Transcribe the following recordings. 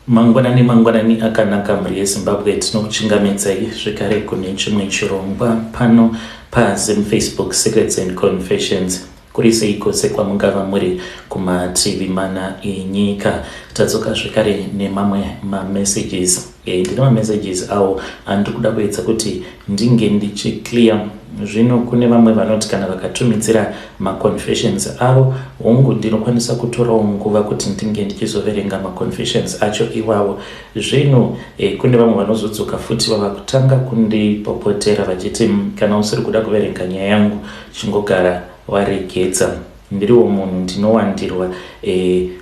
Mangwanani mangwanani akanaka mhuri yeZimbabwe, tinokuchingamidzai zvekare kune chimwe chirongwa pano paZim Facebook Secrets and Confessions. Kuri sei kwose kwamungava muri kumativi mana enyika. Tadzoka zvekare nemamwe mamessages. Ndine mamessages awo andiri kuda kuedza kuti ndinge ndichiclear. Zvino kune vamwe vanoti kana vakatumidzira maconfessions avo, hongu, ndinokwanisa kutorawo nguva kuti ndinge ndichizoverenga maconfessions acho iwawo. Zvino kune vamwe vanozodzoka futi vava kutanga kundipopotera vachiti kana usiri kuda kuverenga nyaya yangu chingogara waregedza. Ndiriwo munhu ndinowandirwa,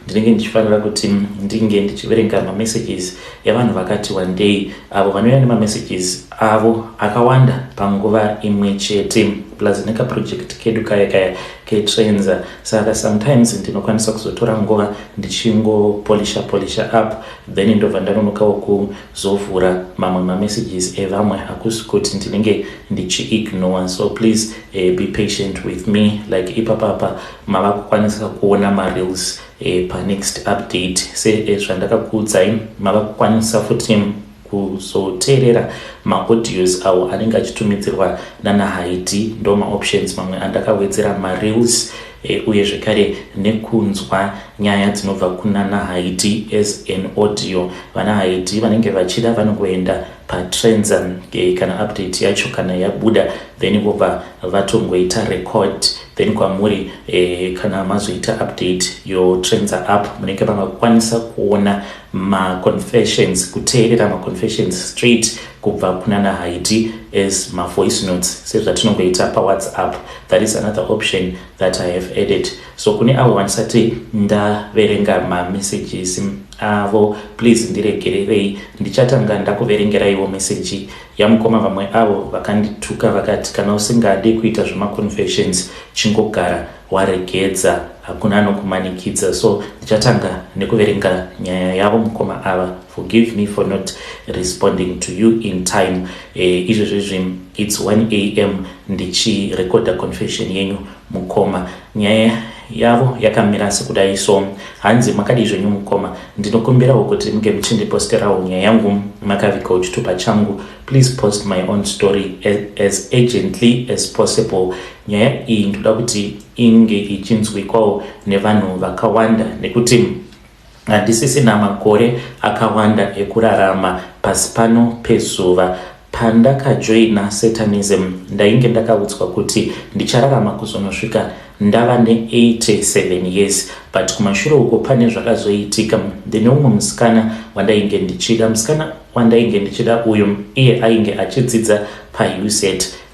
ndinenge ndichifanira kuti ndinge ndichiverenga mamessages evanhu vakati wandei, avo vanouya nemamessages avo akawanda panguva imwe chete, plus nekaproject kedu kaya kaya ketrenza. Saka sometimes ndinokwanisa kuzotora nguva ndichingopolisha polisha up, then ndobva ndanonokawo kuzovhura mamwe mamessages evamwe. Hakusi kuti ndinenge ndichiignore, so please be patient with me. Like ipapapa mava kukwanisa kuona mareels panext update sezvandakakuudzai, mava kukwanisa futi kuzoteerera maaudios awo anenge achitumidzirwa nana Haiti. Ndo maoptions mamwe andakawedzera, mareels uye zvekare nekunzwa nyaya dzinobva kunana Haiti as an audio. Vana Haiti vanenge vachida vanongoenda patrends kana update yacho kana yabuda, then vobva vatongoita record. Then kwamuri kana mazoita update your Trends app, munenge mavakukwanisa kuona maconfessions, kuteerera maconfessions straight kubva kunana Haiti as mavoice notes sezvatinongoita paWhatsApp. That is another option that I have added. So kune avo vandisati ndaverenga mamessages avo, please ndiregererei. Ndichatanga ndakuverengeraiwo meseji yamukoma vamwe avo vakandituka vakati kana usingadi kuita zvemaconfessions chingogara waregedza, hakuna anokumanikidza. So ndichatanga nekuverenga nyaya yavo mukoma ava. Forgive me for not responding to you in time. Izvezvizvi it's 1 a.m. ndichirekodha confession yenyu mukoma. Nyaya yavo yakamira sekudai. So hanzi, "Makadii zvenyu mukoma? Ndinokumbirawo kuti munge muchindiposterawo nyaya yangu makavigawo chitupa changu. Please post my own story as urgently as possible. Nyaya iyi ndoda kuti inge ichinzwikwawo nevanhu vakawanda nekuti handisisina makore akawanda ekurarama pasi pano pezuva. Pandakajoina Satanism ndainge ndakaudzwa kuti ndichararama kuzonosvika ndava ne87 years, but kumashure uko pane zvakazoitika. Ndine umwe musikana wandainge ndichida. Musikana wandainge ndichida uyu, iye ainge achidzidza paUZ.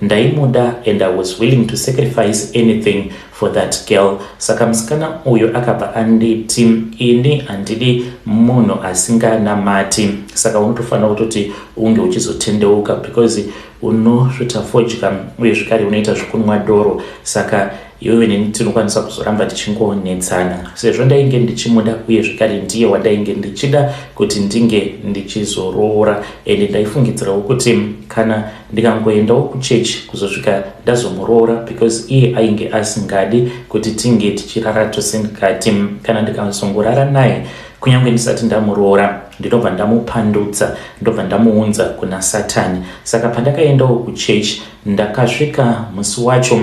Ndaimuda and I was willing to sacrifice anything for that girl. Saka musikana uyu akabva anditi, 'Ini handidi munhu asinganamati, saka unotofanira kutoti unge uchizotendeuka because unosvuta fodya uye zvekare unoita zvekunwa doro, saka iwewe neni tinokwanisa kuzoramba tichingonetsana.' Sezvo ndainge ndichimuda uye zvekare ndiye wandainge ndichida kuti ndinge ndichizoroora, ende ndaifungidzirawo kuti kana ndikangoendawo kuchechi kuzosvika ndazomuroora, because iye ainge asingadi kuti tinge tichirara tose, ndikati kana ndikazongorara naye kunyange ndisati ndamuroora, ndinobva ndamupandutsa, ndobva ndamuunza kuna Satani. Saka pandakaendawo kuchechi, ndakasvika musi wacho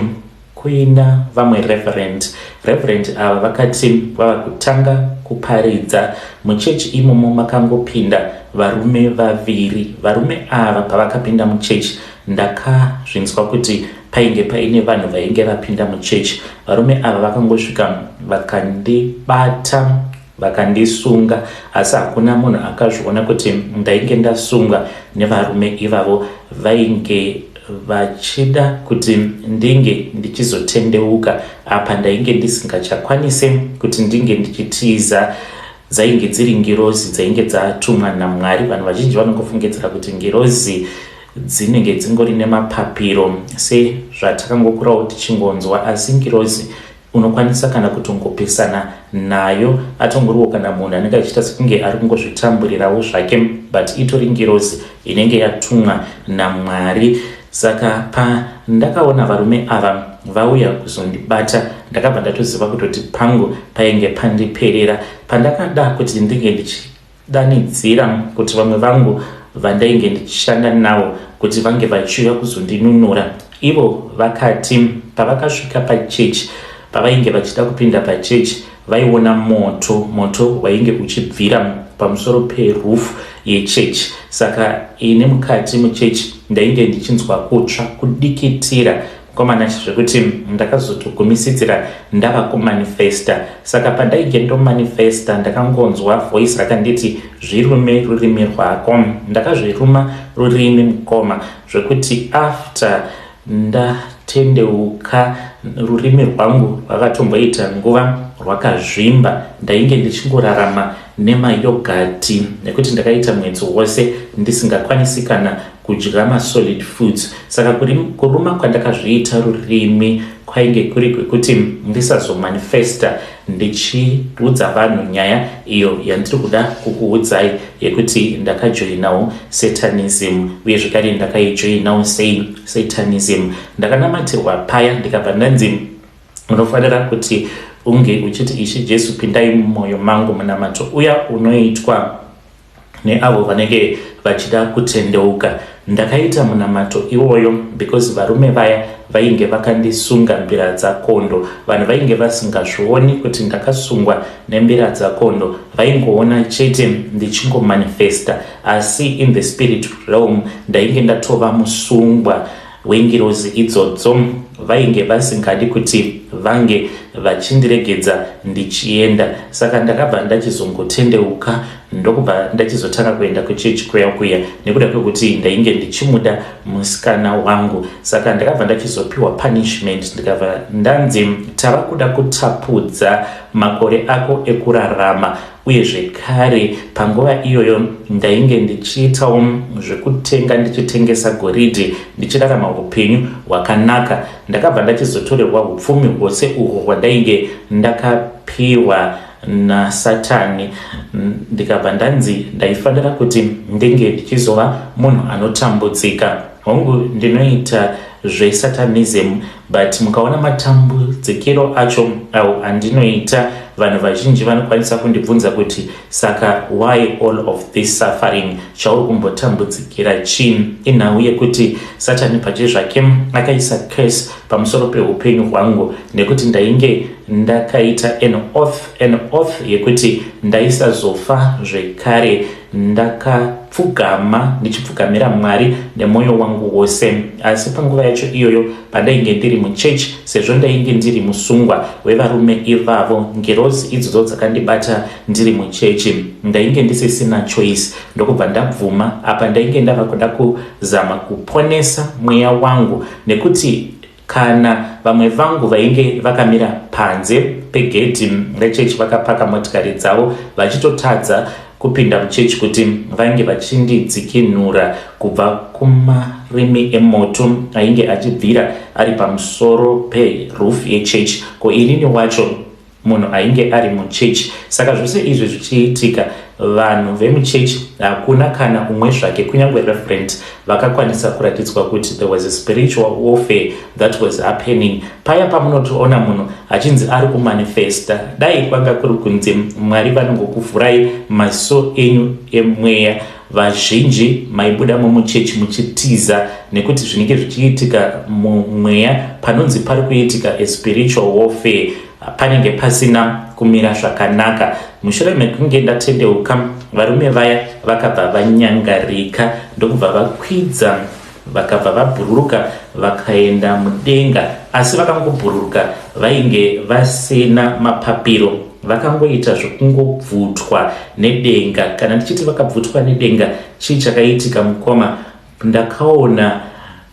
kuina vamwe reverend. Reverend ava vakati vava kutanga kuparidza muchechi imomo, makangopinda varume vaviri. Varume ava pavakapinda muchechi, ndakazvinzwa kuti painge paine vanhu vainge vapinda muchechi. Varume ava vakangosvika, vakandibata, vakandisunga, asi hakuna munhu akazviona kuti ndainge ndasungwa nevarume ivavo. Vainge vachida kuti ndinge ndichizotendeuka. Apa ndainge ndisingachakwanise kuti ndinge ndichitiza. Dzainge dziri ngirozi dzainge dzatumwa naMwari. Vanhu vazhinji vanongofungidzira kuti ngirozi dzinenge dzingori nemapapiro sezvatakangokurawo tichingonzwa, asi ngirozi unokwanisa kana kutongopesana nayo, atongoriwo kana munhu anenge achiita sekunge ari kungozvitamburirawo zvake, but itori ngirozi inenge yatumwa naMwari. Saka pandakaona varume ava vauya kuzondibata, ndakabva ndatoziva kutoti pangu painge pandiperera. Pandakada kuti ndinge ndichi Ndakadanidzira kuti vamwe vangu vandainge ndichishanda navo kuti vange vachiuya kuzondinunura. Ivo vakati pavakasvika pachechi, pavainge vachida kupinda pachechi, vaiona moto, moto wainge uchibvira pamusoro peroof yechechi. Saka ini mukati muchechi ndainge ndichinzwa kutsva kudikitira Mkomana zvekuti ndakazotogumisitsira ndava kumanifesta saka pandainge ndomanifesta ndakangonzwa voice rakanditi zvirume rurimi rwako ndakazviruma rurimi mukoma zvekuti after ndatendeuka rurimi rwangu rwakatomboita nguva rwakazvimba ndainge ndichingorarama nemayogati nekuti ndakaita mwedzi wose ndisingakwanisi kana kudya masolid foods saka kuruma kwandakazviita rurimi kwainge kuri kwekuti ndisazomanifesta ndichiudza vanhu nyaya iyo yandiri kuda kukuudzai yekuti ndakajoinawo satanism uye zvekare ndakaijoinawo sei satanism ndakanamatirwa paya ndikabva ndanzi unofanira kuti unge uchiti ishe jesu pindai mumwoyo mangu munamato uya unoitwa neavo vanenge vachida kutendeuka. Ndakaita munamato iwoyo because varume vaya vainge vakandisunga mbira dzakondo. Vanhu vainge vasingazvioni kuti ndakasungwa nembira dzakondo, vaingoona chete ndichingomanifesta, asi in the spirit realm ndainge ndatova musungwa wengirozi idzodzo vainge vasingadi kuti vange vachindiregedza ndichienda saka ndakabva ndachizongotendeuka ndokubva ndachizotanga kuenda kuchechi kuya kuya nekuda kwekuti ndainge ndichimuda musikana wangu saka ndakabva ndachizopiwa punishment ndikabva ndanzi tava kuda kutapudza makore ako ekurarama uye zvekare panguva iyoyo ndainge ndichiitawo zvekutenga ndichitengesa goridhe ndichirarama upenyu hwakanaka ndakabva ndachizotorerwa upfumi hwose uhwo hwandainge ndakapiwa nasatani ndikabva ndanzi ndaifanira kuti ndinge ndichizova munhu anotambudzika hongu ndinoita zvesatanism but mukaona matambudzikiro acho awo andinoita vanhu vazhinji vanokwanisa kundibvunza kuti saka why all of this suffering chauri kumbotambudzikira chii inhau yekuti satani pache zvake akaisa curse pamusoro peupenyu hwangu nekuti ndainge ndakaita an oath, an oath yekuti ndaisazofa zvekare Ndakapfugama ndichipfugamira Mwari nemwoyo wangu wose. Asi panguva yacho iyoyo pandainge ndiri muchechi, sezvo ndainge ndiri musungwa wevarume ivavo, ngirozi idzodzo dzakandibata ndiri muchechi. Ndainge ndisisina choice ndokubva ndabvuma. Apa ndainge ndava kuda kuzama kuponesa mweya wangu nekuti Kana vamwe vangu vainge vakamira panze pegedhi rechechi vakapaka motikari dzavo vachitotadza kupinda muchechi kuti vainge vachindidzikinura kubva kumarimi emoto ainge achibvira ari pamusoro peroof yechechi ko inini wacho munhu ainge ari muchechi saka zvose izvi zvichiitika vanhu vemuchechi hakuna kana umwe zvake kunyange referent vakakwanisa kuratidzwa kuti there was a spiritual warfare that was happening paya pamunotoona munhu achinzi ari kumanifesta dai kwanga kuri kunzi mwari vanongokuvhurai maziso enyu emweya vazhinji maibuda mumuchechi muchitiza nekuti zvinenge zvichiitika mumweya panonzi pari kuitika a spiritual warfare panenge pasina kumira zvakanaka mushure mekunge ndatendeuka varume vaya vakabva vanyangarika ndokubva vakwidza vakabva vabhururuka vakaenda mudenga asi vakangobhururuka vainge vasina mapapiro vakangoita zvekungobvutwa nedenga kana ndichiti vakabvutwa nedenga chii chakaitika mukoma ndakaona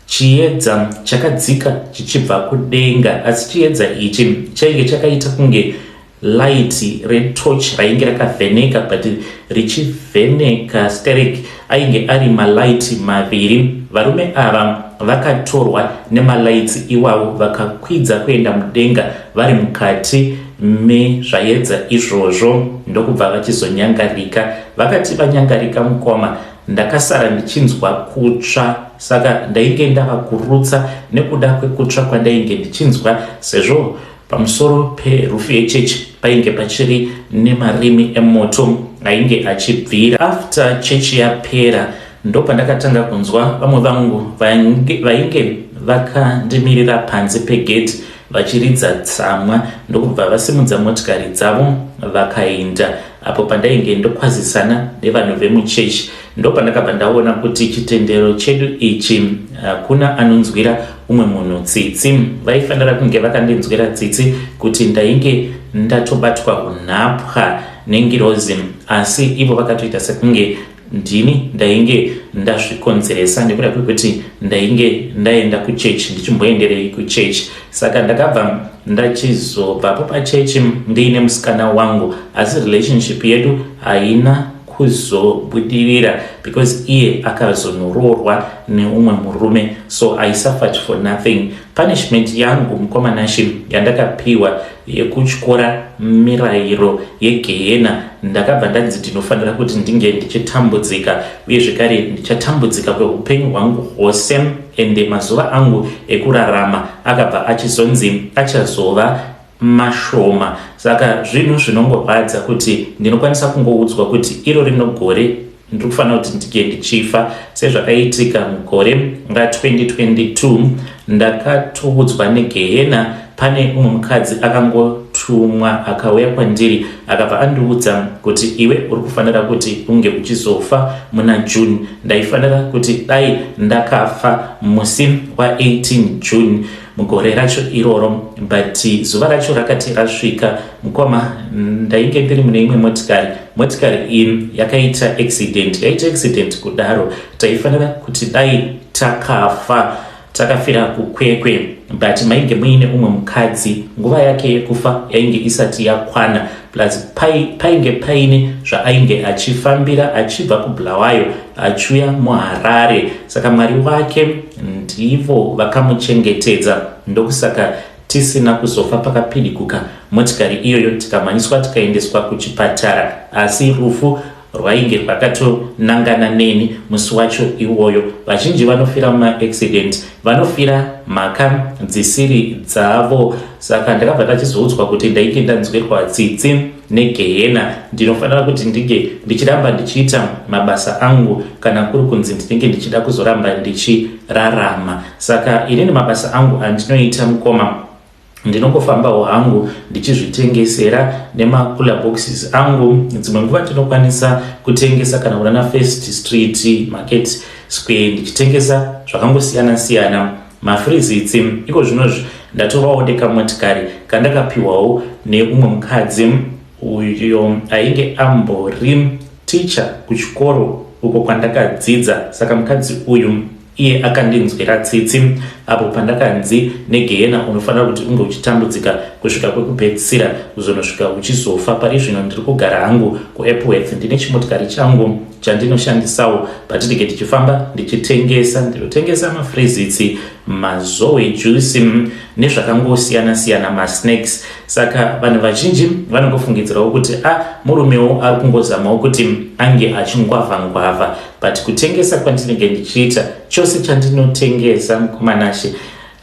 chiedza chakadzika chichibva kudenga asi chiedza ichi chainge chakaita kunge light retorch rainge rakavheneka but richivheneka sterek ainge ari malight maviri varume ava vakatorwa nemalights iwawo vakakwidza kuenda mudenga vari mukati mezvaedza izvozvo ndokubva vachizonyangarika vakati vanyangarika mukoma ndakasara ndichinzwa kutsva saka ndainge ndava kurutsa nekuda kwekutsva kwandainge ndichinzwa sezvo Pamusoro perufu yechechi painge pachiri nemarimi emoto. ainge achibvira. After chechi yapera ndopandakatanga kunzwa vamwe vangu vainge vakandimirira panze pegedhi vachiridza tsamwa ndokubva vasimudza motikari dzavo vakaenda. Apo pandainge ndokwazisana nevanhu vemuchechi ndopandakabva ndaona kuti chitendero chedu ichi hakuna anonzwira umwe munhu tsitsi. Vaifanira kunge vakandinzwira tsitsi kuti ndainge ndatobatwa unhapwa nengirozi, asi ivo vakatoita sekunge ndini ndainge ndazvikonzeresa nekuda kwekuti ndainge ndaenda kuchechi ndichimboenderei kuchechi. Saka ndakabva ndachizobvapo pachechi ndiine musikana wangu, asi relationship yedu haina kuzobudirira because iye akazonoroorwa neumwe murume, so I suffered for nothing. Punishment yangu, mukoma Nashe, yandakapiwa yekutyora mirayiro yegehena, ndakabva ndanzi ndinofanira kuti ndinge ndichitambudzika, uye zvekare ndichatambudzika kweupenyu hwangu hwose, ende mazuva angu ekurarama akabva achizonzi achazova mashoma. Saka zvinhu zvinongorwadza kuti ndinokwanisa kungoudzwa kuti iro rino gore ndiri kufanira kuti ndinge ndichifa, sezvakaitika mugore ra2022. Ndakatoudzwa negehena. Pane umwe mukadzi akangotumwa akauya kwandiri, akabva andiudza kuti, "Iwe uri kufanira kuti unge uchizofa muna June." Ndaifanira kuti dai ndakafa musi wa18 June mugore racho iroro, but zuva racho rakati rasvika, mukoma, ndainge ndiri mune imwe motikari. Motikari iyi yakaita accident. Yaita accident kudaro, taifanira kuti dai takafa, takafira kuKwekwe, but mainge muine umwe mukadzi, nguva yake yekufa yainge isati yakwana, plus painge paine zvaainge achifambira achibva kuBulawayo achiuya muHarare. Saka Mwari wake ndivo vakamuchengetedza, ndokusaka tisina kuzofa pakapidiguka motikari iyoyo, tikamhanyiswa tikaendeswa kuchipatara, asi rufu rwainge rwakatonangana neni musi wacho iwoyo. Vazhinji vanofira mumaaccident vanofira mhaka dzisiri dzavo. Saka ndakabva ndachizoudzwa kuti ndainge ndanzwirwa tsitsi negehena, ndinofanira kuti ndinge ndichiramba ndichiita mabasa angu kana kuri kunzi ndinenge ndichida kuzoramba ndichirarama. Saka inini mabasa angu andinoita, mukoma, ndinongofambawo hangu ndichizvitengesera nemacooler boxes angu. Dzimwe nguva ndinokwanisa kutengesa kana kunana First Street, Market Square, ndichitengesa zvakangosiyana siyana, mafreezits. Iko zvinozvi ndatovawo nekamotikari kandakapiwawo neumwe mukadzi uyo ainge ambori ticha kuchikoro uko kwandakadzidza. Saka mukadzi uyu iye akandinzwira tsitsi apo pandakanzi negehena unofanira kuti unge uchitambudzika kusvika kwekupedzisira, kuzonosvika uchizofa. Pari zvino ndiri kugara hangu kuEpworth, ndine chimotikari changu chandinoshandisawo patinenge tichifamba ndichitengesa. Ndinotengesa mafreezits, mazoe juice nezvakangosiyana siyana, masnacks. Saka vanhu vazhinji vanongofungidzirawo kuti a murumewo ari kungozamawo kuti ange achingwavha ngwavha, but kutengesa kwandinenge ndichiita, chose chandinotengesa, mukoma Nashe,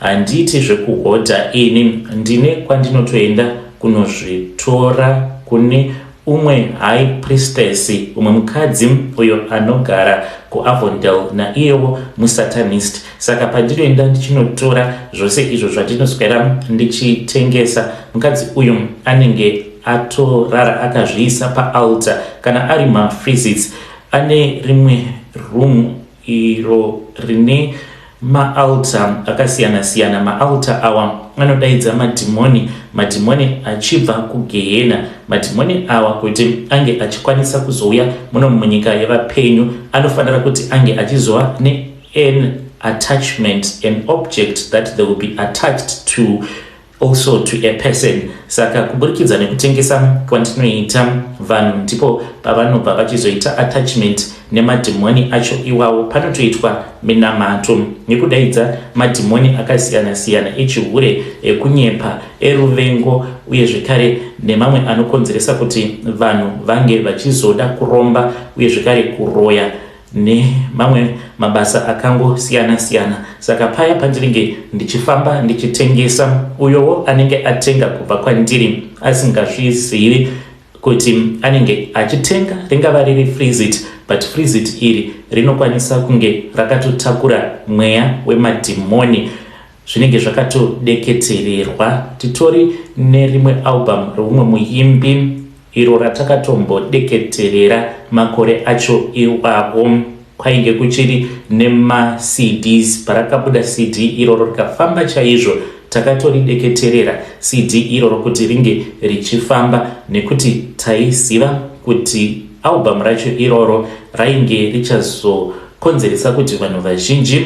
handiiti zvekuhodha ini. Ndine kwandinotoenda kunozvitora kune umwe high priestess, umwe mukadzi uyo anogara kuAvondale, naiyewo musatanist. Saka pandinoenda ndichinotora zvose izvo zvandinoswera ndichitengesa, mukadzi uyu anenge atorara akazviisa paaltar. Kana ari mafreezits, ane rimwe room iro rine maaltar akasiyana-siyana. Maaltar awa anodaidza madhimoni, madhimoni achibva kugehena. Madhimoni awa kuti ange achikwanisa kuzouya muno munyika yevapenyu, anofanira kuti ange achizova nean attachment, an object that they will be attached to, also to a person. Saka kuburikidza nekutengesa kwandinoita, vanhu ndipo pavanobva vachizoita attachment nemadhimoni acho iwawo. Panotoitwa minamato nekudaidza madhimoni akasiyana-siyana, echihure, ekunyepa, eruvengo, uye zvekare nemamwe anokonzeresa kuti vanhu vange vachizoda kuromba, uye zvekare kuroya nemamwe mabasa akangosiyana-siyana. Saka paya pandinenge ndichifamba ndichitengesa, uyowo anenge atenga kubva kwandiri asingazvizivi. Kuti anenge achitenga ringava riri freezit, but freezit iri rinokwanisa kunge rakatotakura mweya wemadhimoni, zvinenge zvakatodeketererwa. Titori nerimwe album reumwe muimbi iro ratakatombodeketerera makore acho iwawo kwainge kuchiri nemaCDs. Parakabuda CD iroro rikafamba chaizvo, takatorideketerera CD iroro kuti ringe richifamba, nekuti taiziva kuti album racho iroro rainge richazokonzeresa kuti vanhu vazhinji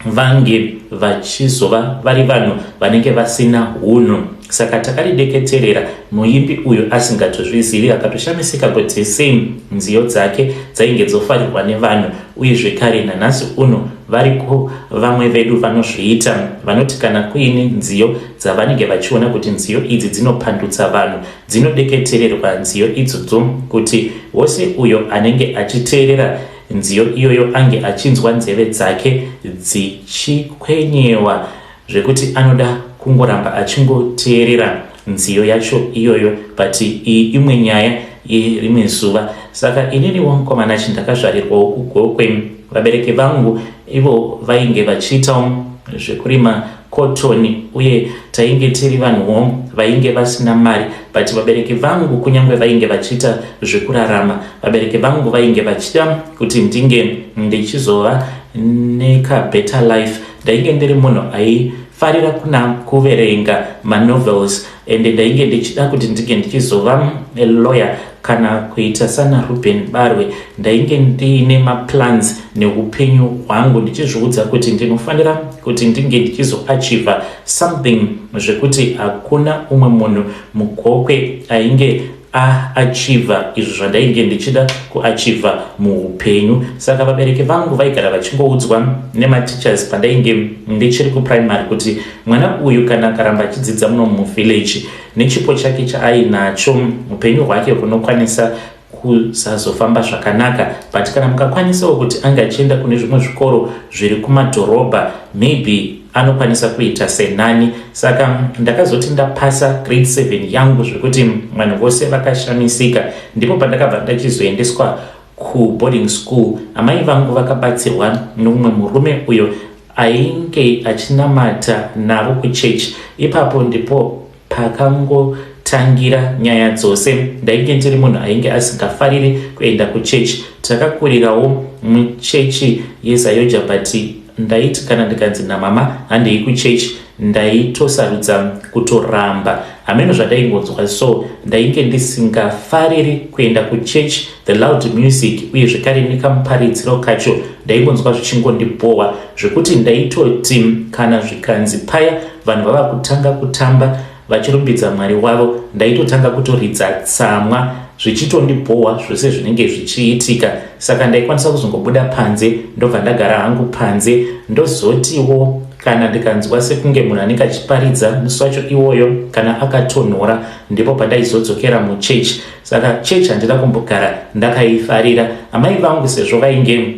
vange vachizova vari vanhu vanenge vasina unhu. Saka takarideketerera, muimbi uyu asingatozvizivi, akatoshamisika kuti sei nziyo dzake dzainge dzofarirwa nevanhu. Uye zvekare nanhasi uno variko vamwe vedu vanozviita, vanoti kana kuine nziyo dzavanenge vachiona kuti nziyo idzi dzinopandutsa vanhu, dzinodeketererwa nziyo idzodzo kuti wose uyo anenge achiteerera nziyo iyoyo ange achinzwa nzeve dzake dzichikwenyewa zvekuti anoda kungoramba achingoteerera nziyo yacho iyoyo. But iyi imwe nyaya yerimwe zuva. Saka ininiwo, mukomana, chindakazvarirwawo kuGokwe. Vabereki vangu ivo vainge vachiitawo zvekurima kotoni, uye tainge tiri vanhuwo vainge vasina mari. But vabereki vangu, kunyange vainge vachiita zvekurarama, vabereki vangu vainge vachida kuti ndinge ndichizova nekabetter life. Ndainge ndiri munhu aifarira kuna kuverenga manovels, ende ndainge ndichida kuti ndinge ndichizova lawyer kana kuita sana Ruben Barwe. Ndainge ndiine maplans neupenyu hwangu, ndichizviudza kuti ndinofanira kuti ndinge ndichizoachieva something zvekuti hakuna umwe munhu muGokwe ainge aachieva izvo zvandainge ndichida kuachieva muupenyu. Saka vabereki vangu vaigara vachingoudzwa nemateachers pandainge ndichiri kuprimary kuti mwana uyu kana akaramba achidzidza muno muvillage nechipo chake chaainacho, upenyu hwake hunokwanisa kusazofamba zvakanaka, but kana mukakwanisawo kuti ange achienda kune zvimwe zvikoro zviri kumadhorobha, maybe anokwanisa kuita senani. Saka ndakazoti ndapasa grade 7 yangu zvekuti vanhu vose vakashamisika, ndipo pandakabva ndachizoendeswa kuboarding school. Amai vangu vakabatsirwa nomumwe murume uyo ainge achinamata navo kuchechi. Ipapo ndipo pakangotangira nyaya dzose. Ndainge ndiri munhu ainge asingafariri kuenda kuchechi. Takakurirawo muchechi yeZAOGA, but ndaiti kana ndikanzi namama handei kuchechi, ndaitosarudza kutoramba. Hameno zvandaingonzwa, so ndainge ndisingafariri kuenda kuchechi, the loud music uye zvekare nekamuparidziro kacho ndaingonzwa zvichingondibhowa, zvekuti ndaitoti kana zvikanzi paya vanhu vava kutanga kutamba vachirumbidza Mwari wavo, ndaitotanga kutoridza tsamwa, zvichitondibhowa zvose zvinenge zvichiitika. Saka ndaikwanisa kuzongobuda panze, ndobva ndagara hangu panze. Ndozotiwo kana ndikanzwa sekunge munhu anenge achiparidza musi wacho iwoyo kana akatonhora, ndipo pandaizodzokera muchechi. Saka chechi handina kumbogara ndakaifarira. Amai vangu, sezvo vainge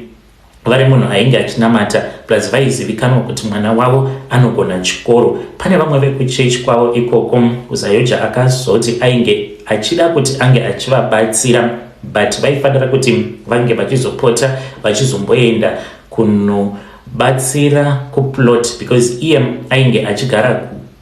vari munhu ainge achinamata, plus vaizivikanwa kuti mwana wavo anogona chikoro, pane vamwe vekuchechi kwavo ikoko kuZAOGA akazoti ainge achida kuti ange achivabatsira, but vaifanira kuti vange vachizopota vachizomboenda kunobatsira kuplot, because iye ainge achigara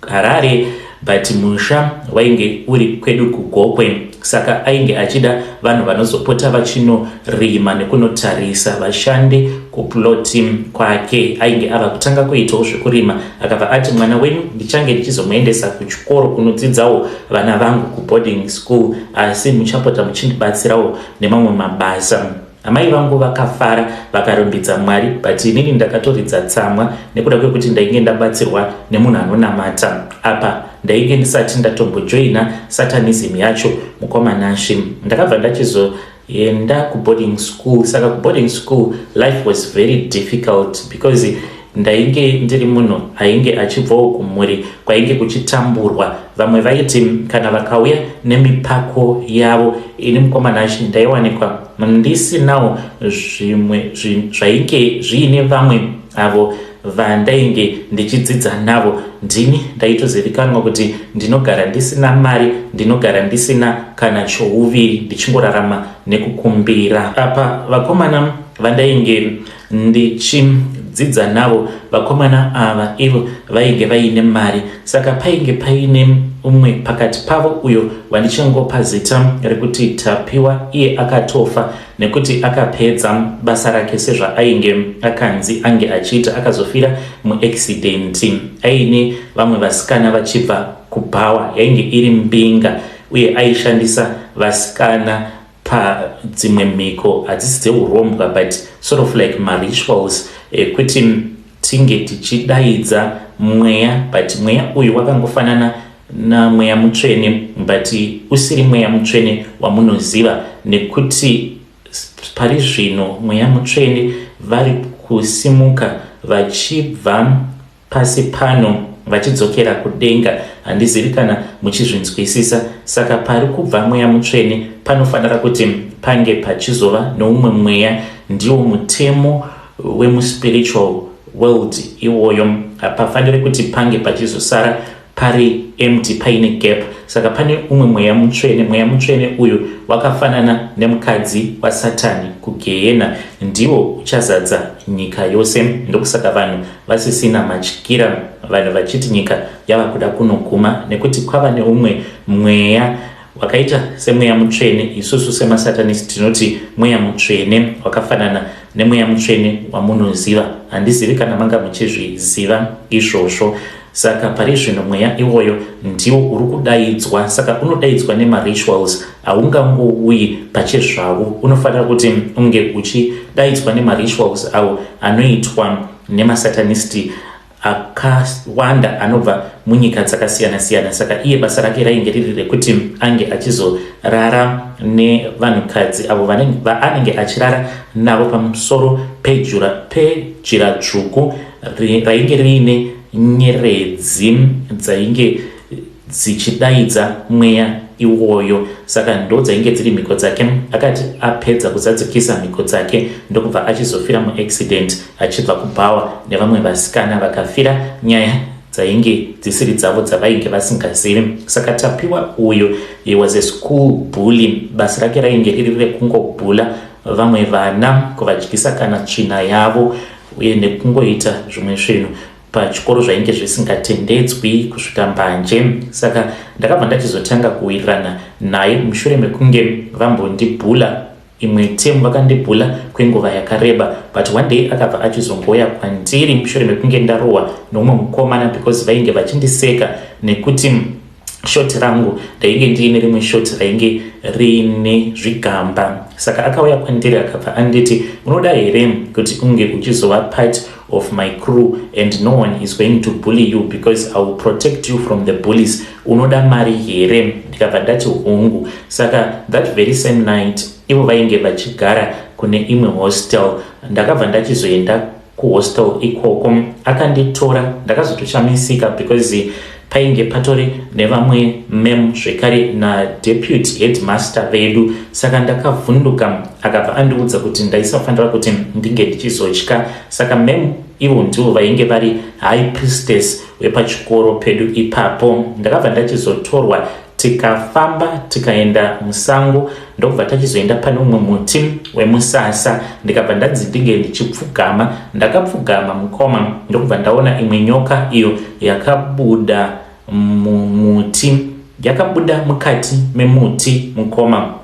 Harare, but musha wainge uri kwedu kuGokwe. Saka ainge achida vanhu vanozopota vachinorima nekunotarisa vashande kuploti kwake. Ainge ava kutanga kuitawo zvekurima. Akabva ati, "Mwana wenyu ndichange ndichizomuendesa kuchikoro kunodzidzawo vana vangu kuboarding school, asi muchapota muchindibatsirawo nemamwe mabasa." Amai vangu vakafara, vakarumbidza Mwari, but inini ndakatoridza tsamwa nekuda kwekuti ndainge ndabatsirwa nemunhu anonamata. Apa ndainge ndisati ndatombojoina satanism yacho, mukomanashi. Ndakabva ndachizoenda kuboarding school. Saka kuboarding school life was very difficult because ndainge ndiri munhu ainge achibvawo kumhuri kwainge kuchitamburwa. Vamwe vaiti kana vakauya nemipako yavo, ini mukomanashi ndaiwanikwa ndisinawo zvimwe zvainge zviine vamwe. avo vandainge ndichidzidza navo. Ndini ndaitozivikanwa kuti ndinogara ndisina mari, ndinogara ndisina kana chouviri, ndichingorarama nekukumbira. Apa vakomana vandainge ndichidzidza navo, vakomana ava ivo vainge vaine mari, saka painge paine umwe pakati pavo uyo wandichangopa zita rekuti Tapiwa. Iye akatofa nekuti akapedza basa rake sezvaainge akanzi ange achiita. Akazofira muaccident aine vamwe vasikana vachibva kubhawa. Yainge iri mbinga uye aishandisa vasikana padzimwe mhiko, hadzisi dzeurombwa but sort of like marituals ekuti tinge tichidaidza mweya, but mweya uyu wakangofanana namweya mutsvene but usiri mweya mutsvene wamunoziva, nekuti pari zvino mweya mutsvene vari kusimuka vachibva pasi pano vachidzokera kudenga. Handizivi kana muchizvinzwisisa. Saka pari kubva mweya mutsvene panofanira kuti pange pachizova noumwe mweya. Ndiwo mutemo wemuspiritual world iwoyo. Hapafaniri kuti pange pachizosara pari empty, paine gap. Saka pane umwe mweya mutsvene. Mweya mutsvene uyu wakafanana nemukadzi wasatani kugehena, ndiwo uchazadza nyika yose. Ndokusaka vanhu vasisina matyira, vanhu vachiti nyika yava kuda kunoguma, nekuti kwava neumwe mweya wakaita semweya mutsvene. Isusu semasatanist tinoti mweya mutsvene wakafanana nemweya mutsvene wamunoziva. Handizivi kana manga muchizviziva izvozvo. Saka pari zvino mweya iwoyo ndiwo uri kudaidzwa. Saka unodaidzwa nemarituals, haungangouyi pachezvavo. Unofanira kuti unge uchidaidzwa nemarituals avo anoitwa nemasatanisti akawanda anobva munyika dzakasiyana-siyana. Saka iye basa rake rainge riri rekuti ange achizorara nevanhukadzi avo vaanenge achirara navo pamusoro pejira dzvuku rainge riine nyeredzi dzainge dzichidaidza mweya iwoyo. Saka ndo dzainge dziri mhiko dzake. Akati apedza kuzadzikisa mhiko dzake, ndokubva achizofira muaccident achibva kubhawa nevamwe vasikana, vakafira nyaya dzainge dzisiri dzavo, dzavainge vasingazivi. Saka Tapiwa uyu, he was a school bully. Basa rake rainge riri rekungobhula vamwe vana, kuvadyisa kana tsvina yavo, uye nekungoita zvimwe zvinhu pachikoro zvainge zvisingatendedzwi, kusvika mbanje. Saka ndakabva ndachizotanga kuwirirana naye mushure mekunge vambondibhula imwe temu. Vakandibhula kwenguva yakareba, but one day akabva achizongoya kwandiri mushure mekunge ndarohwa noumwe mukomana, because vainge vachindiseka nekuti short rangu, ndainge ndiine rimwe short rainge riine zvigamba. Saka akauya kwandiri akabva anditi, "Unoda here kuti unge uchizova part of my crew and no one is going to bully you because I will protect you from the bullies? Unoda mari here?" Ndikabva ndati, "Hungu." Saka that very same night, ivo vainge vachigara kune imwe hostel, ndakabva ndachizoenda kuhostel ikoko. Akanditora, ndakazotoshamisika because painge patori nevamwe mem zvekare nadeputy headmaster vedu. Saka ndakavhunduka. Akabva andiudza kuti ndaisafanira kuti ndinge ndichizotya. Saka mem ivo ndivo vainge vari high priestess wepachikoro pedu ipapo. Ndakabva ndachizotorwa, tikafamba tikaenda musango, ndokubva tachizoenda pane umwe muti wemusasa. Ndikabva ndanzi ndinge ndichipfugama. Ndakapfugama, mukoma, ndokubva ndaona imwe nyoka iyo yakabuda mumuti, yakabuda mukati memuti, mukoma,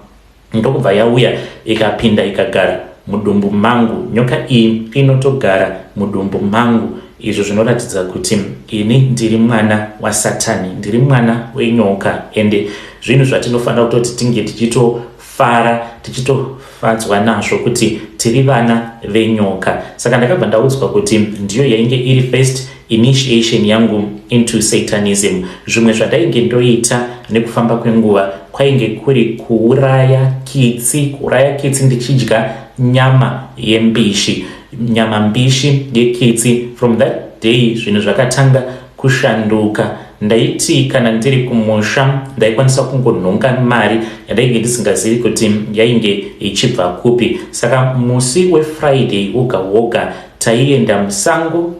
ndokubva yauya ikapinda ikagara mudumbu mangu. Nyoka iyi inotogara mudumbu mangu, izvo zvinoratidza kuti ini ndiri mwana wasatani, ndiri mwana wenyoka. Ende zvinhu zvatinofanira kutoti tinge tichitofara, tichitofadzwa nazvo kuti tiri vana venyoka. Saka ndakabva ndaudzwa kuti ndiyo yainge iri first initiation yangu into satanism. Zvimwe zvandainge ndoita nekufamba kwenguva kwainge kuri kuuraya kitsi, kuuraya kitsi ndichidya nyama yembishi, nyama mbishi yekitsi. From that day zvinhu zvakatanga kushanduka. Ndaiti kana ndiri kumusha ndaikwanisa kungonhonga mari yandainge ndisingazivi kuti yainge ichibva kupi. Saka musi wefriday woga woga Taienda musango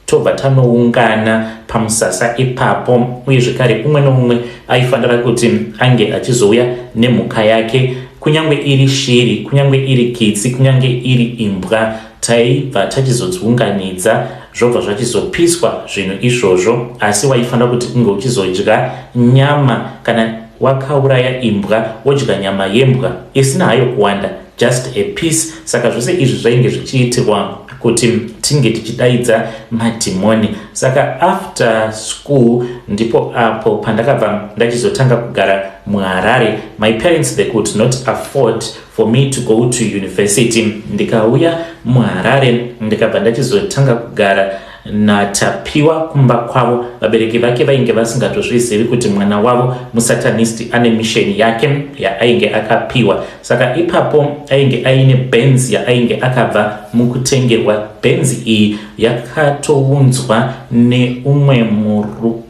tobva tanoungana pamusasa ipapo, uye zvekare umwe noumwe aifanira kuti ange achizouya nemhuka yake, kunyange iri shiri, kunyange iri kitsi, kunyange iri imbwa. Taibva tachizodziunganidza, zvobva zvachizopiswa zvinhu izvozvo, asi waifanira kuti unge uchizodya nyama. Kana wakauraya imbwa, wodya nyama yembwa isina hayo kuwanda, just a piece. Saka zvose izvi zvainge zvichiitirwa kuti tinge tichidaidza madhimoni. Saka after school ndipo apo pandakabva ndachizotanga kugara muHarare. My parents, they could not afford for me to go to university. Ndikauya muHarare, ndikabva ndachizotanga kugara naTapiwa kumba kwavo. Vabereki vake vainge vasingatozvizivi kuti mwana wavo musatanist, ane mission yake yaainge akapiwa. Saka ipapo ainge aine Benz yaainge akabva mukutengerwa. Benz iyi yakatounzwa neumwe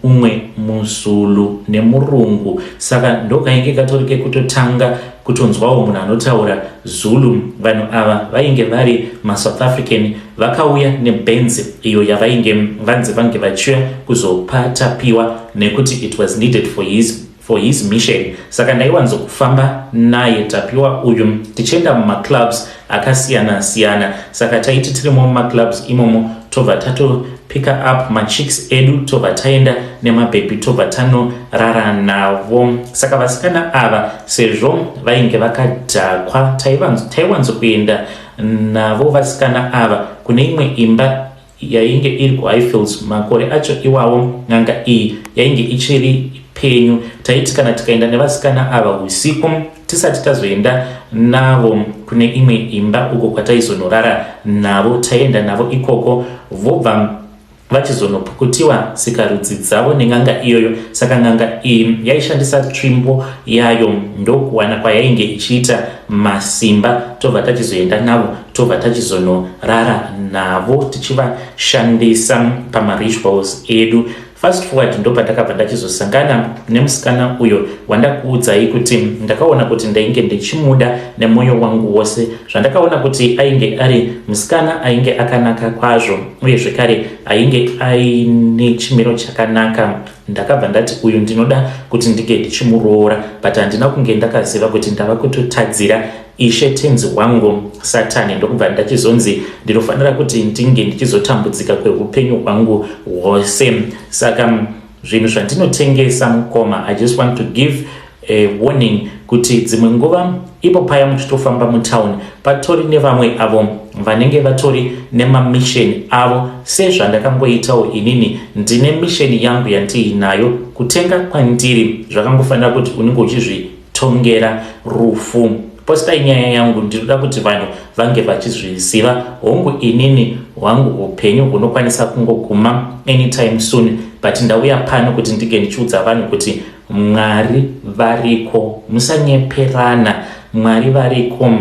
umwe muZulu nemurungu. Saka ndokainge katori kekutotanga kutonzwawo munhu anotaura Zulu. Vanhu ava vainge vari maSouth African, vakauya neBenz iyo yavainge vanzi vange vachiuya kuzopa Tapiwa nekuti it was needed for his mission. Saka ndaiwanzokufamba naye Tapiwa uyu tichienda mumaclubs akasiyana siyana. Saka taiti tirimo mumaclubs imomo, tobva tatopicka up machicks edu, tobva taenda nemabhebhi, tobva tanorara navo. Saka vasikana ava, sezvo vainge vakadhakwa, taiwanzokuenda navo vasikana ava kune imwe imba yainge iri kuHighfields. Makore acho iwawo n'anga iyi yainge ichiri penyu. Taiti kana tikaenda nevasikana ava usiku, tisati tazoenda navo kune imwe imba uko kwataizonorara navo, taienda navo ikoko, vobva vachizonopukutiwa sikarudzi dzavo nen'anga iyoyo. Saka n'anga iyi yaishandisa tsvimbo yayo, ndokuwana kwayainge ichiita masimba. Tobva tachizoenda navo, tobva tachizonorara navo, tichivashandisa pamarituals edu. Fast forward, ndopandakabva ndachizosangana nemusikana uyo wandakuudzai kuti ndakaona kuti ndainge ndichimuda nemwoyo wangu wose. Zvandakaona kuti ainge ari musikana ainge akanaka kwazvo, uye zvekare ainge aine chimiro chakanaka, ndakabva ndati uyu ndinoda kuti ndinge ndichimuroora. But handina kunge ndakaziva kuti ndava kutotadzira Ishe Tenzi wangu Satani, ndokubva ndachizonzi ndinofanira kuti ndinge ndichizotambudzika kweupenyu hwangu hwose. Saka zvinhu zvandinotengesa, mukoma, I just want to give a warning kuti dzimwe nguva ipo paya muchitofamba mutauni, patori nevamwe avo vanenge vatori nemamisheni avo, sezvandakangoitawo inini. Ndine mission yangu yandiinayo. Kutenga kwandiri zvakangofanira kuti unenge uchizvitongera rufu. Postai nyaya yangu, ndinoda kuti vanhu vange vachizviziva. Hongu, inini hwangu upenyu hunokwanisa kungoguma anytime soon, but ndauya pano kuti ndinge ndichiudza vanhu kuti Mwari variko, musanyeperana. Mwari variko.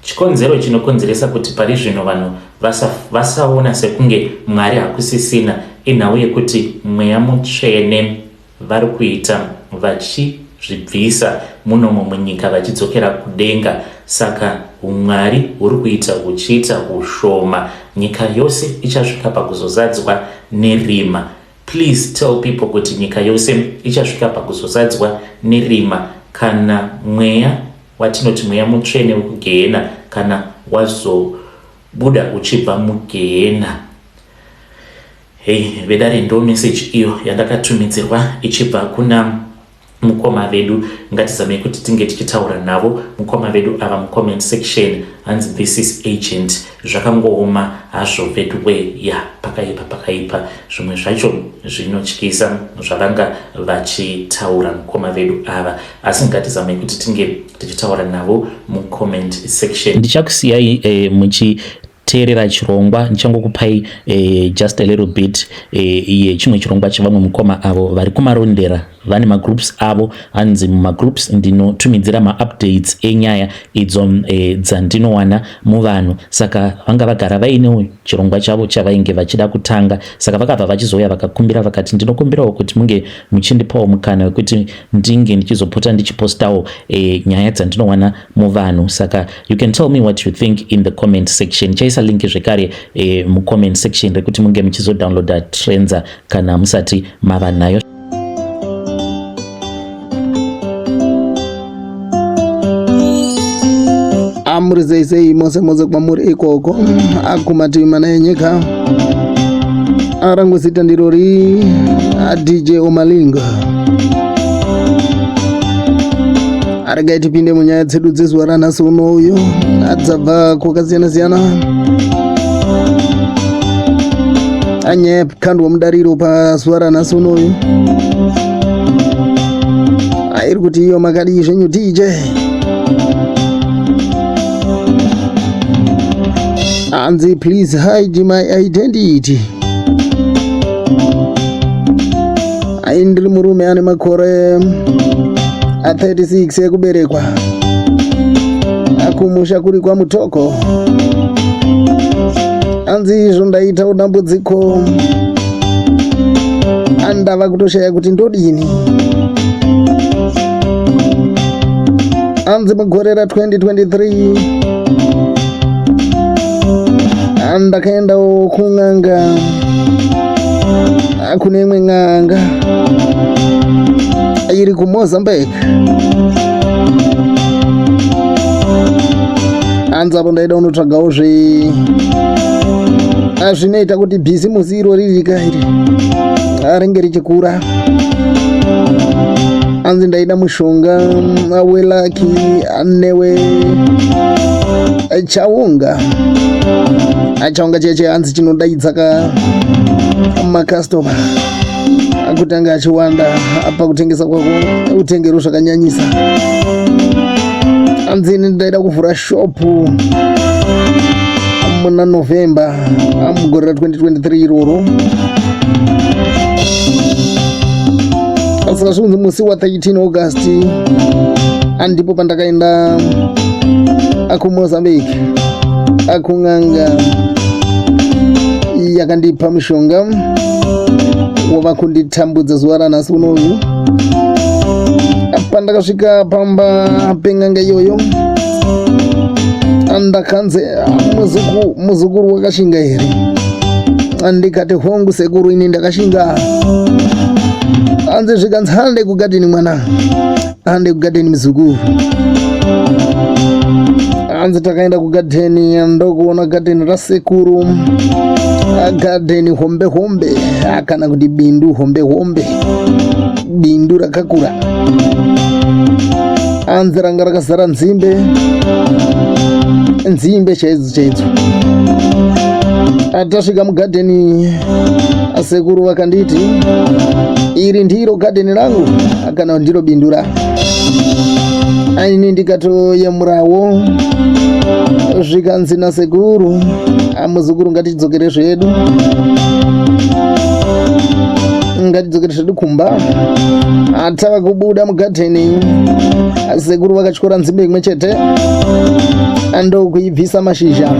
Chikonzero chinokonzeresa kuti pari zvino vanhu vasaona sekunge Mwari hakusisina inhau yekuti Mweya Mutsvene vari kuita vachizvibvisa munomo munyika vachidzokera kudenga. Saka umwari huri kuita huchiita ushoma. Nyika yose ichasvika pakuzozadzwa nerima. Please tell people kuti nyika yose ichasvika pakuzozadzwa nerima kana mweya watinoti Mweya Mutsvene wekugehena kana wazobuda uchibva mugehena. Hei vedare, ndo message iyo yandakatumidzirwa ichibva kuna mukoma vedu. Ngatizamei kuti tinge tichitaura navo mukoma vedu ava mucomment section. Hanzi, "This is agent." Zvakangooma hazvo veduwe. Ya, pakaipa, pakaipa. Zvimwe zvacho zvinotyisa zvavanga vachitaura mukoma vedu ava, asi ngatizamei kuti tinge tichitaura navo mucomment section. Ndichakusiyai muchi teerera chirongwa. Ndichangokupai just a little bit yechimwe chirongwa chevamwe mukoma avo vari kuMarondera. Vane magroups avo. Hanzi, "Mumagroups ndinotumidzira maupdates enyaya idzo dzandinowana muvanhu." Saka vanga vagara vainewo chirongwa chavo chavainge vachida kutanga. Saka vakabva vachizouya vakakumbira, vakati, "Ndinokumbirawo kuti munge muchindipawo mukana wekuti ndinge ndichizopota ndichipostawo nyaya dzandinowana muvanhu." Saka you can tell me what you think in the comment section. Chaisa. Ndichaisa link zvekare mucomment section rekuti munge muchizodownloada Trendza kana musati mava nayo. Amuri sei sei mose mose kwamuri ikoko akumativi mana enyika. Arangu zita ndirori DJ Omalinga. Aregai tipinde munyaya dzedu dzezuva ranhasi unoyu adzabva kwakasiyana siyana. Anyaya yakandwa mudariro pazuva ranhasi unoyu airi kuti iyo makadii zvenyu DJ. Anzi please hide my identity. Ai ndiri murume ane makore a36 ekuberekwa, akumusha kuri kwaMutoko. Anzi izvo ndaita dambudziko, andava kutoshaya kuti ndodini. Anzi mugore ra 2023 andakaendawo kun'anga, kune imwe n'anga iri kuMozambique. Anzi apo ndaida kunotsvagawo zve zvinoita kuti bhizimusi iro ririka iri ringe richikura. Anzi ndaida mushonga welucky newe chaunga, chaunga cheche hanzi chinodaidza ka makastoma akuti anga achiwanda pakutengesa kwako, utengero zvakanyanyisa. Anzi ini ndaida kuvhura shopu muna November mugore ra 2023 iroro. Saka zvinzi musi wa13 August andipo pandakaenda kuMozambique akung'anga yakandipa mushonga wava kunditambudza zuva ranhasi unoyu. Pandakasvika pamba pen'anga iyoyo, ndakanzi, "Muzukuru, wakashinga here?" Ndikati, "Hongu sekuru, ini ndakashinga." Anzi zvikanzi, "Hande kugadheni mwana, hande kugadheni muzukuru." Hanzi takaenda kugadheni, ndokuona gadheni rasekuru, gadheni hombe hombe, kana kuti bindu hombe hombe, bindu rakakura. Hanzi ranga rakazara nzimbe, nzimbe chaidzo chaidzo. Atasvika mugadheni, asekuru vakanditi, "Iri ndiro gadheni rangu, kana ndiro bindu rangu." Aini ndikatoyemurawo. Zvikanzi nasekuru, "Amuzukuru, ngatidzokere zvedu, ngatidzokere zvedu kumba." Atava kubuda mugadheni, sekuru vakatyora nzimbe imwe chete, ndokuibvisa mashizha.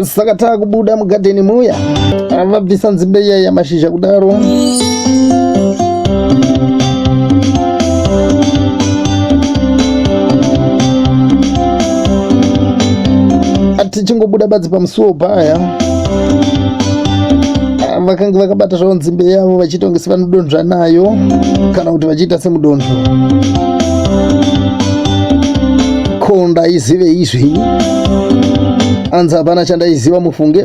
Saka taakubuda mugadheni muya, vabvisa nzimbe iya yamashizha kudaro, tichingobuda badzi pamusuwo paya, vakanga vakabata zvavo nzimbe yavo, vachiita kunge sevanodonzva nayo, kana kuti vachiita semudonzvo. Ko ndaizive izvi? Anzi hapana chandaiziva mufunge.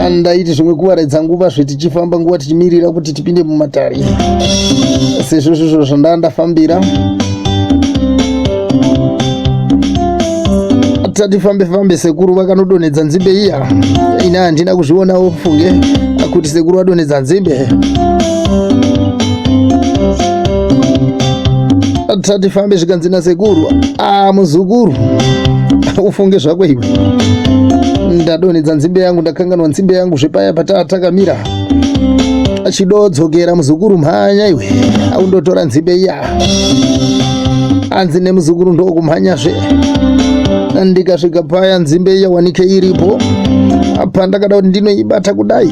Andaiti zvimwe kuvaredza nguva zve, tichifamba nguva tichimirira kuti tipinde mumatare, sezvo zvizvo zvandaa ndafambira. Tati fambe fambe, sekuru vakanodonhedza nzimbe iya. Ina handina kuzvionawo funge kuti sekuru vadonhedza nzimbe. Tati fambe, zvikanzi nasekuru, "A muzukuru, ufunge zvako iwe, ndadonhedza nzimbe yangu, ndakanganwa nzimbe yangu zvepaya pataa takamira. Chidodzokera muzukuru, mhanya iwe, aundotora nzimbe iya." Anzi nemuzukuru ndokumhanyazve. Ndikasvika paya, nzimbe iya wanike iripo. Pandakada kuti ndinoibata kudai,